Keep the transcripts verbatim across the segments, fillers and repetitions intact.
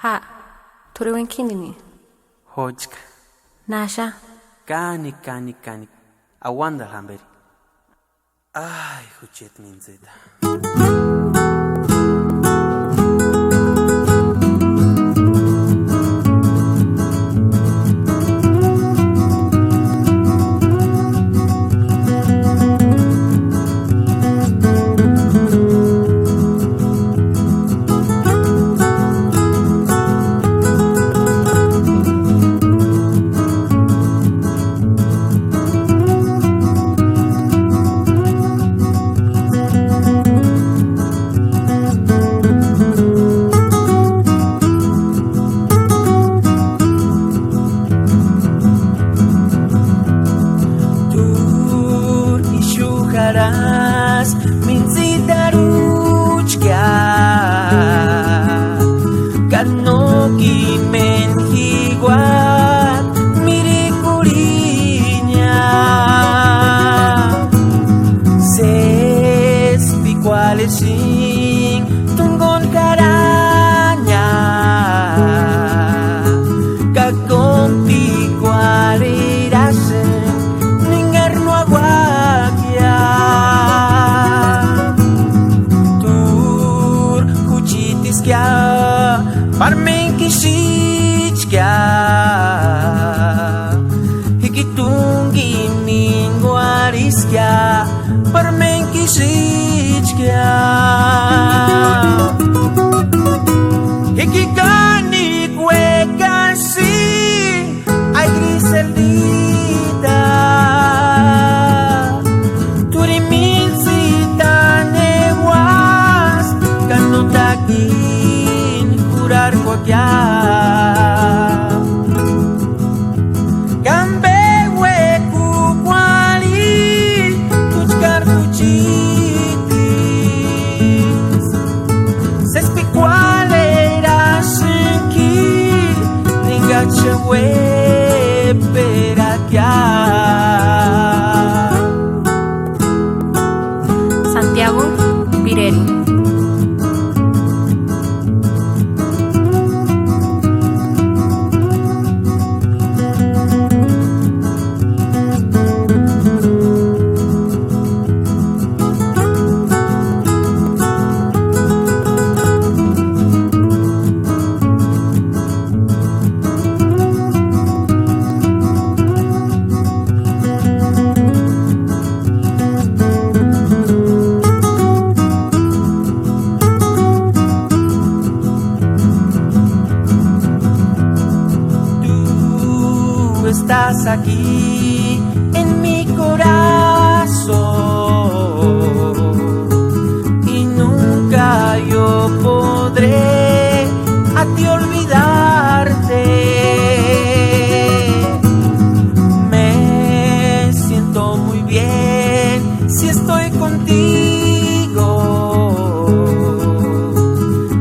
Ja, t'úri uénki jínini. Jóchka. Náxani. Káni, káni, káni. Auandani jamberi. Ay, jucheti mintsita. T'úri ixu jarhasï mintsita aruchkia, ka nókimeni jiuati mirikurhinia. Sési p'ikuarhesïnga t'únguni jarhania, ka kóntikuarhirasïnga ningari no auakia. T'úri juchitiskia parmenkisïchkia, jiki t'úngini ninguarhiskia parmenkisïchkia. Jiki káni uékasï, ay Griseldita, t'úri mintsita neuasï ka nótakini jurarkuakia. Ka ambe uékukuarhi juchkari juchitisï, sési p'ikuarherasïnga, ningachi uéperakia. Santiago Pireri. Tú estás aquí en mi corazón y nunca yo podré a ti olvidarte. Me siento muy bien si estoy contigo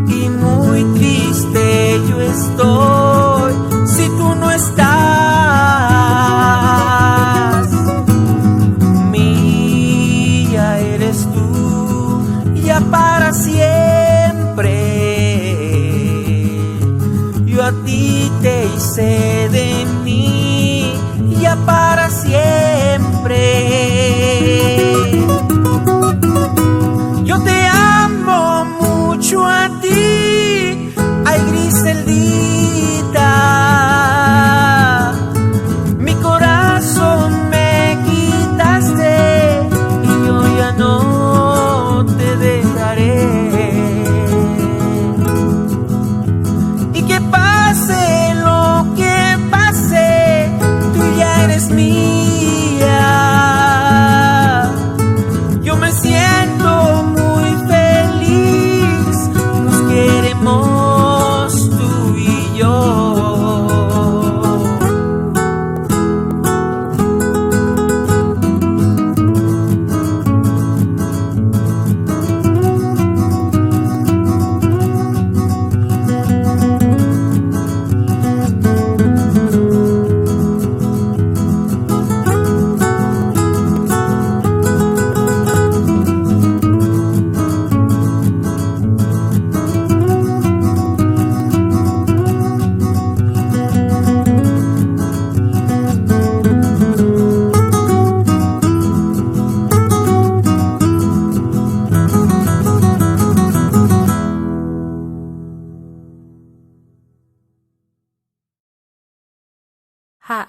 y muy triste yo estoy si tú no estás. Mía eres tú, ya para siempre. Yo a ti te hice de mí, ya para siempre. Yo te amo mucho a ti, ay Griseldita. Mi corazón me quitaste y yo ya no te dejaré. Y que pase lo que pase, tú ya eres mía. Ja,